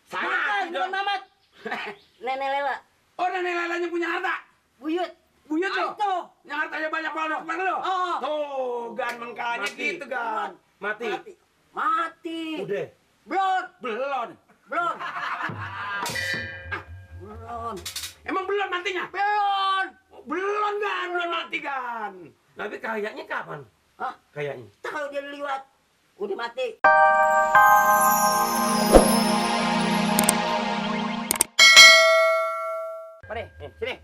Bukan Mamat. Nenek Lela. Oh, nenek Lelanya punya harta. Buyut. Buyut lo. Itu. Yang hartanya banyak banget bang lo. Oh. Tuh, Gan mengkanya gitu, Gan. Mati. Mati. Udah. Belum. Belum. Belum. Belum. Emang belum matinya? Belum. Belum, Gan. Belum mati, Gan. Tapi kayaknya kapan? Hah? Kayaknya. Tak kalau dia lewat. Udah mati. Mari, sini.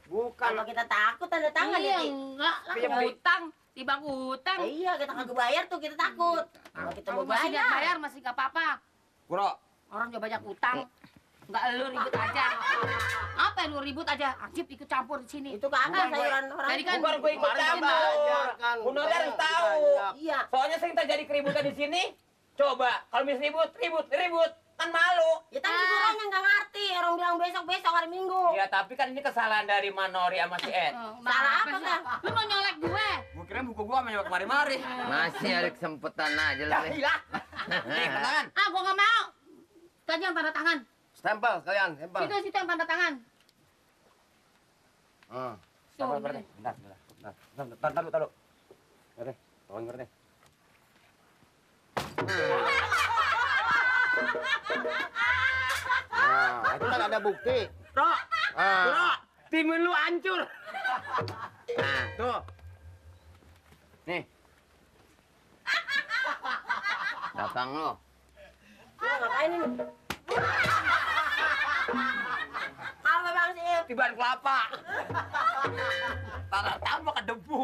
Bukan kalau kita takut tanda tangan Iya, ya. enggak lah, Pinjam mau duit. utang, tiba utang. Iya, kita kagak bayar tuh kita takut. Kalau kita Kalau mau masih bayar. bayar masih nggak apa-apa. Bro, Orang juga banyak utang. Enggak lu ribut aja. Apa yang lu ribut aja? Anjib ikut campur di sini. Itu kagak sayuran orang. Tadi kan Bukan gue ikut campur. Bunda harus tahu. Iya. Soalnya sering terjadi keributan di sini. Coba kalau mis ribut kan malu. Ya tapi orangnya nggak ngerti. Orang bilang besok hari Minggu. Ya tapi kan ini kesalahan dari Manori sama si Ed. Salah apa, sih? Kang? Lu mau nyolek gue? Gue kira buku gua sama mari-mari. Masih ada kesempatan aja lah. Iya. Nih, tangan. Ah, gua nggak mau. Tadi yang tanda tangan. Stempel kalian, stempel. Situ yang tanda tangan. Tuh, Bentar. Taruh. Ngerti, tolong ngerti. Nah, itu kan ada bukti. Bro, bro, Ah, tim lu hancur. nah, Tuh. Nih, datang lo. Lu ngapain ini? Apa bang sih? Tiban kelapa. Tanah tahun bakal debu.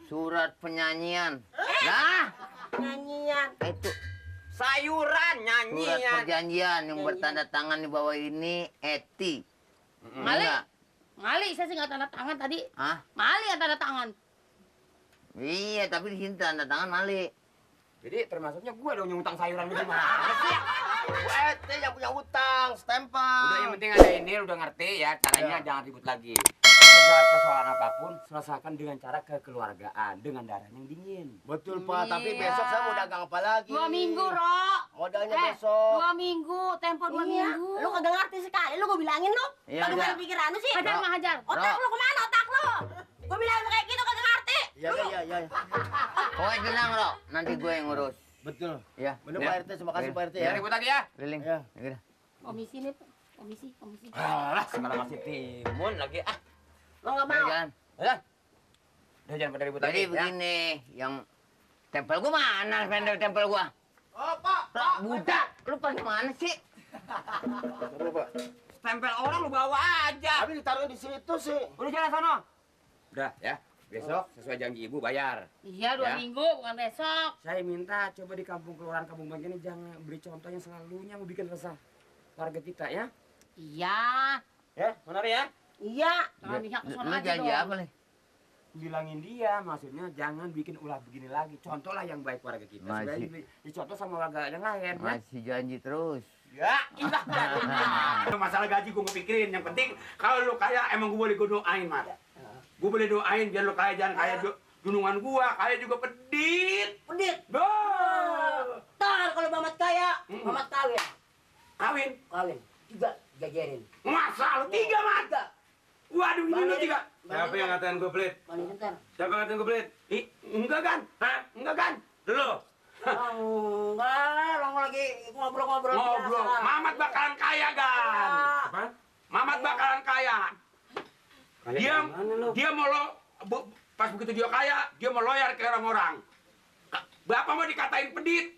Surat penyanyian. Nah, Nyanyian. itu Sayuran surat nyanyian. perjanjian yang bertanda tangan di bawah ini Eti. Mali. Enggak. Mali, saya sih nggak tanda tangan tadi. Hah? Mali yang tanda tangan. Iya, tapi di sini tanda tangan Mali. jadi termasuknya gue dong yang utang sayuran lu gimana sih? Gue Eti yang punya utang, stempel. Udah yang penting ada ini, udah ngerti ya. Caranya jangan ribut lagi. Segala persoalan apapun selesaikan dengan cara kekeluargaan, dengan darah yang dingin. Betul, Pak, tapi Iya. besok saya mau dagang apa lagi? 2 minggu, Ro. Modalnya Eh, besok. 2 minggu, tempo 2 Iya. minggu. Lu kagak ngerti sekali. Lu gua bilangin lu. Iya, Kalau iya. main pikiran lu sih. Hajar mah hajar. Otak lu kemana otak lu? Gua bilang lu kayak gitu kagak ngerti. Iya. Pokoknya tenang, Ro. Nanti gue yang ngurus. Betul. Ya. Bener Ya. Pak RT, terima kasih Pak RT ya. Jangan ribut lagi ya. Keliling. Ya. Ya. Komisi nih, Pak. Komisi. Alah, sekarang masih timun lagi. Ah, Lu nggak Udah, mau. jalan. udah jangan pada ribut Jadi lagi. Ya. begini, yang tempel gua mana? Tempel gua. Oh, Pak. Lah, budak. Lu pakai mana sih? Coba, Pak. Stempel orang lu bawa aja. Tapi ditaruh di situ sih. Udah jalan sono. Udah ya. Besok sesuai janji ibu bayar. Iya, 2 Ya. minggu, bukan besok. Saya minta coba di kampung kelurahan kampung bagian ini jangan beri contoh yang selalunya mau bikin resah warga kita ya. Iya. Ya, benar ya? Iya. Jangan pihak ke sono Lu aja janji dong. apa nih? Bilangin dia maksudnya jangan bikin ulah begini lagi. Contohlah yang baik warga kita. Supaya Masih. dicontoh sama warga yang lain ya. Masih janji terus. Ya, ilah gajinya. Masalah gaji gue ngepikirin. Yang penting kalau lu kaya emang gue boleh gue doain, Mat. Gue boleh doain biar lu kaya jangan kaya gunungan gua, kaya juga pedit. Pedit. Bah. Ntar kalau Mamat kaya, Mamat kawin. Kawin. Kawin. Juga jajarin. Masa lu 3, Mat? Waduh, ini lu 3. Siapa yang ngatain gue pelit? Balik ntar. Siapa yang ngatain gue pelit? Enggak kan? Hah? Enggak kan? Lu. Enggak, orang lagi ngobrol-ngobrol. Ngobrol. biasa. Mamat bakalan kaya, Gan. Apa? Mamat bakalan kaya. Dia mau pas begitu dia kaya, dia mau loyal ke orang-orang. Bapak mau dikatain pedit.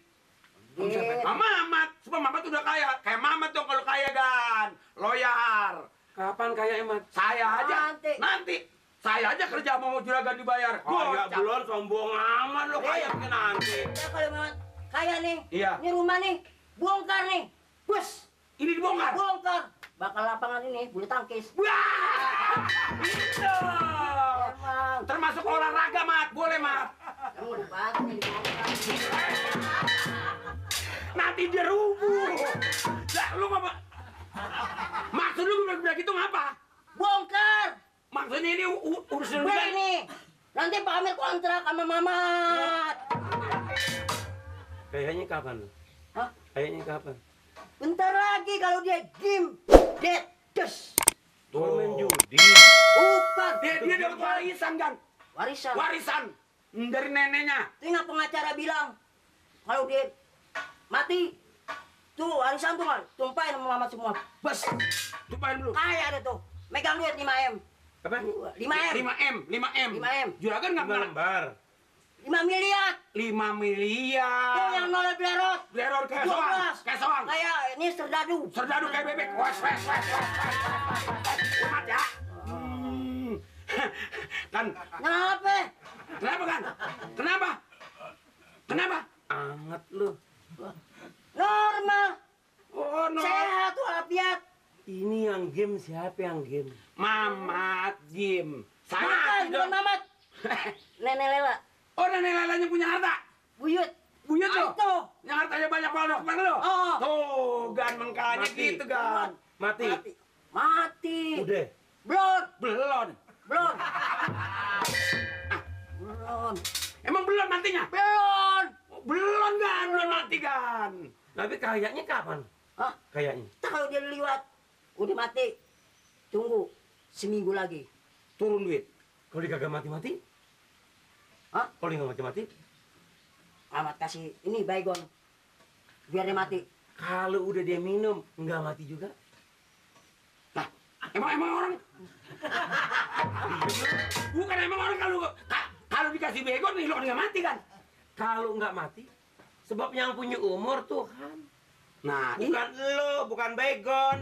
Pedit. Mamat, sebab Mamat udah kaya. Kayak Mamat dong kalau kaya, Gan. Loyal. Kapan kaya, Emat? Saya aja. Nanti. Saya aja kerja mau juragan dibayar. Kaya belum, sombong aman lo kaya bikin nanti. Ya kalau Mamat kaya nih. Iya. Ini rumah nih. Bongkar nih. Bus. Ini dibongkar. Bongkar. Bakal lapangan ini bulu tangkis. Wah! Itu. Emang. Termasuk olahraga, Mat. Boleh, Mat. Kamu udah bagus nih dibongkar. Nanti dia rubuh. Lah, lu ngapa? Maksud lu bilang gitu ngapa? Bongkar. Maksudnya ini urusan Gue ini. Nanti Pak Amir kontrak sama Mamat. Kayaknya kapan lu? Hah? Kayaknya kapan? Bentar lagi kalau dia game dedes. Tuh main judi. Bukan. Dia dapat warisan kan? Warisan. Warisan dari neneknya. Tinggal pengacara bilang kalau dia mati, tuh warisan tuh kan tumpahin sama mama semua. Bes. Tumpahin dulu. Kaya ada tuh. Megang duit 5 M. Apa? 5 M. 5 M. 5 M. Juragan nggak pernah. lembar. 5 miliar. 5 miliar. Tuh yang nolak belerot. Belerot kayak soang. 12. Kayak soang. Kayak ini serdadu. Serdadu kayak bebek. Wes. Umat ya. Kan. Kenapa? Kenapa kan? Kenapa? Kenapa? Anget lu. Normal. Oh no. Sehat walafiat. Ini yang game siapa yang game? Mamat Jim. Bukan, Saya bukan Mamat. Nenek Lela. Oh, nenek Lelanya punya harta. Buyut. Buyut lo. Itu. Yang hartanya banyak banget bang lo. Oh. Tuh, gan mengkanya Mati. gitu gan. Mati. Mati. Udah. Belum. Belum. Belum. Belum. Emang belum matinya? Belum. Belum gan, belum mati gan. Tapi kayaknya kapan? Hah? Kayaknya. Tak kalau dia liwat. Udah mati. Tunggu. Seminggu lagi. Turun duit. Kalau dia kagak mati-mati? Hah? Kalau dia nggak mati-mati? Amat kasih ini baygon. Biar dia mati. Kalau udah dia minum, nggak mati juga? Nah, emang orang. Bukan emang orang kalau dikasih begon nih lo nggak mati kan? Kalau nggak mati, sebab yang punya umur Tuhan. Nah, ini Bukan lo, bukan begon.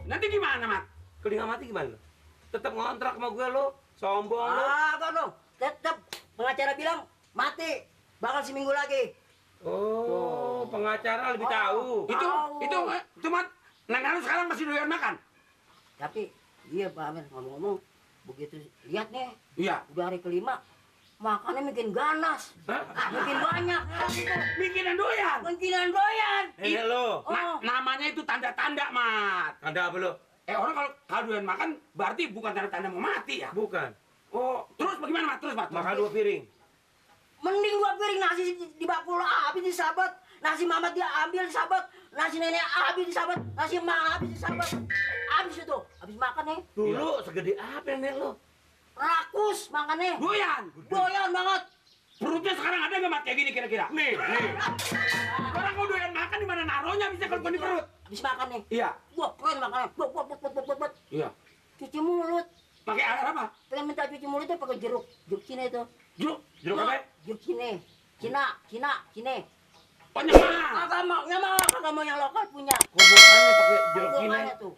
nanti gimana, Mat? Kalau dia nggak mati gimana lo? Tetap ngontrak sama gue lo, sombong lo. Kau dong. Tetap pengacara bilang mati. Bakal seminggu lagi. Oh, pengacara lebih Oh. tahu. Itu Mat. Nenek lu sekarang masih doyan makan? Tapi iya Pak Amir ngomong-ngomong begitu lihat nih Iya. udah hari kelima makannya makin ganas, Hah? makin banyak. Bikinan doyan. Mungkinan doyan. Nenek lo, Oh. Namanya itu tanda-tanda, Mat. ada apa lo? Orang kalau doyan makan berarti bukan tanda-tanda mau mati ya? Bukan. Oh, terus bagaimana, Mat? Terus, Mat? Makan 2 piring. Mending 2 piring nasi di bakul habis disabat, nasi Mamat dia ambil disabat, nasi nenek habis disabat, nasi emak habis disabat. Habis itu, habis makan nih Dulu segede apa nenek lo? rakus makannya. Doyan. Doyan banget. Perutnya sekarang ada nggak, Mat, kayak gini kira-kira? Nih. Orang mau doyan makan di mana naruhnya bisa kalau bukan di perut? Habis makan nih. Iya. Wah, keren makannya. Buat. Iya. Cuci mulut. Pakai air apa? Pengen minta cuci mulut itu pakai jeruk Cina itu. Jeruk apa? Jeruk Cina. Penyemah. Kagak mau yang lokal punya. Kobokannya pakai jeruk Cina. Hubungannya tuh.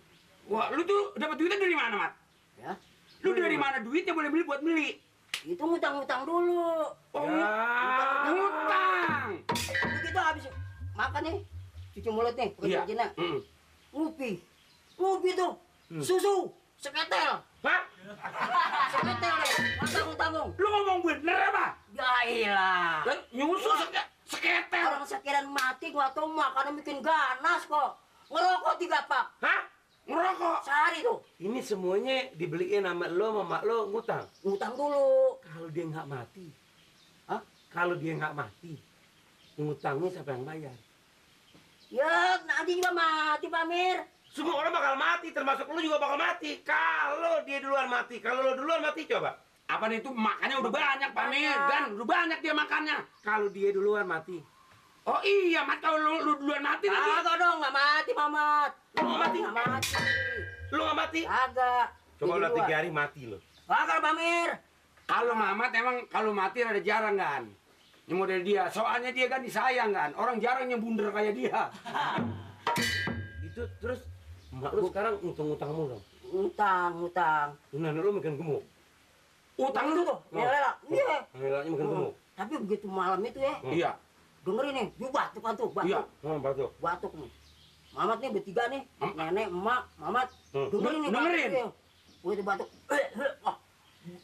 Wah, lu tuh dapat duitnya dari mana, Mat? Ya, Lu dari mana duitnya boleh beli buat beli? itu ngutang-ngutang dulu. Oh, Ya. ngutang. Begitu habis makan nih, cuci mulut nih, pakai Iya. jeruk Cina. Mm. Ngupi tuh, susu, seketel. Hah? Seketel deh, tanggung-tanggung. Lu ngomong bener apa? Ya iyalah. Dan nyusu seketel. Orang sekian mati gua tau makannya bikin ganas kok. Ngerokok 3 pak Hah? Ngerokok. sehari tuh. Ini semuanya dibeliin sama lo, sama mak lo, ngutang. Ngutang dulu. Kalau dia nggak mati, Hah? kalau dia nggak mati, ngutangnya siapa yang bayar? Ya nanti juga mati Pak Mir. Semua orang bakal mati, termasuk lo juga bakal mati. Kalau dia duluan mati, kalau lo duluan mati coba. Apa nih itu makannya udah banyak, Pak Mir. Dan udah banyak dia makannya. Kalau dia duluan mati, Oh iya, Mat, kalau lu duluan mati nanti. Kagak dong, nggak mati Mamat. Lu nggak mati? Nggak mati. lo nggak mati. Kagak. Coba Jadi udah dua. 3 hari mati lo. Kagak Pak Mir. Kalau Mamat emang kalau mati ada jarang kan. Yang model dia, soalnya dia kan disayang kan. Orang jarang yang bundar kayak dia. Itu terus mak lo sekarang ngutang-ngutang mulu. Ngutang. Nenek lo makin gemuk. Utang lu tuh. Nelela. Iya. Neneknya makin gemuk. Tapi begitu malam itu ya, Iya. dengerin nih, dia batuk kan tuh, batuk. Iya. Batuk. Batuk nih. Mamat nih bertiga nih, nenek, emak, Mamat. Hmm. Dengerin nih, Dengerin. Begitu batuk. Wah,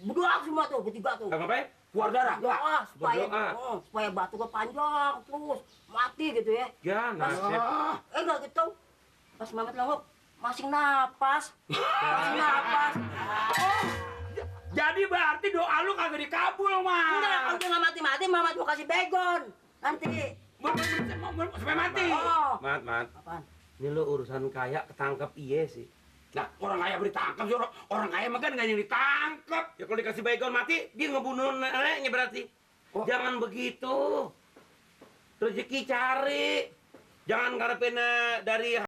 berdoa semua tuh, bertiga tuh. Ngapain? Keluar darah. Doa supaya Berdoa. supaya batuknya panjang terus mati gitu ya. Ya, nasib. Ah, Enggak gitu. Pas Mamat nongok masih napas. Masih napas. jadi berarti doa lu kagak dikabul, Enggak, kalau Mat. dia nggak mati-mati, Mamat mau kasih begon. Nanti. Sampai mati. Oh. Mat. Apaan? Ini lo urusan kaya ketangkep iya sih. Nah, orang kaya ditangkap sih, orang kaya mah kan nggak yang ditangkap. Ya kalau dikasih baygon mati, dia ngebunuh neneknya berarti. Oh. Jangan begitu. Rezeki cari. Jangan ngarepin dari